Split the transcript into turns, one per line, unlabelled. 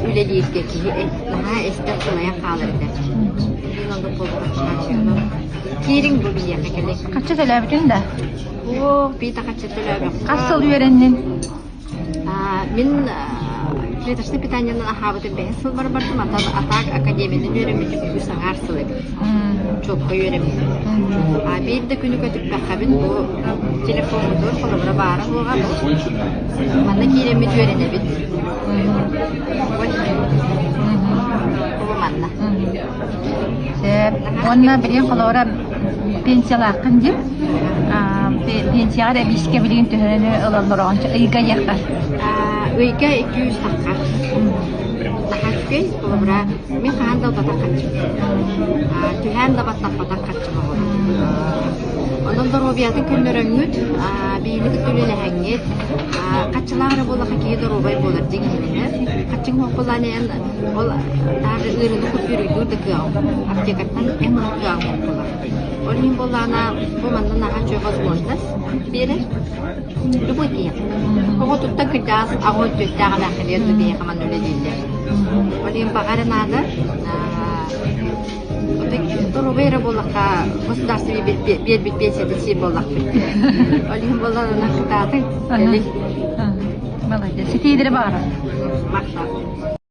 үлэлииргэ киһи наһаа эстэр сылайан хаалар этэ. Билигин оннук буолбатах. Киириҥ бу биһиэхэ кэлиҥ.
Хаччы төлөөбүтүҥ да?
Оо, биитэ хаччы төлөөбөккө.
Хас сыл үөрэннин?
Мин клеточнай питаниенан аһаабытым бэһис сылбар бардым, ата атаак академиянан үөрэммитим үс аҥаар сыл эбит. Чуолкай үөрэммитим. Биир да күнү көтүппэххэбин бу телефоммутугар холобура баара суоҕа бу. Манна киирэммит үөрэнэбит. Бу манна.
Сөп. Уонна билигин холобура пенсиялааххын диир. Пенсияҕар эбиискэ билигин төһөнү ылаллар ыйга диэххэ?
Ыйга 200 тахха. Наһаа үчүгэй. Холобура, мин хаһан да ылбатах харчым. Түһээн да баттаппатах харчым оҕолор. Онон доруобуйатын көннөрөҥҥүт, биһини кытта үлэлэһэҥҥит, хаччылаах эрэ буоллахха киһи доруобай буолар дьиҥ иһинэн. Хаччыҥ буоллаан эн ол даже ыарыыны купюруйдуур да кыаҕым. Аптекаттан эн ылар кыаҕым буолар. Ол иһин буоллаҕына, бу манна наһаа үчүгэй возможность биэрэр. Любой киһиэхэ. Оҕо туттан кырдьаҕас аҕа өттүттээх эмээххиниэр да биһиэхэ манна үлэлииллэр. Ол иһин баҕа эрэ наада. Доруобай эрэ буоллахха, государство биэрбит пенсиятын сиир буоллахпыт. Ол иһин буоллаҕына кытаатыҥ, кэлиҥ.
Молодец. Ситиилэри баҕарабын.
Махтал.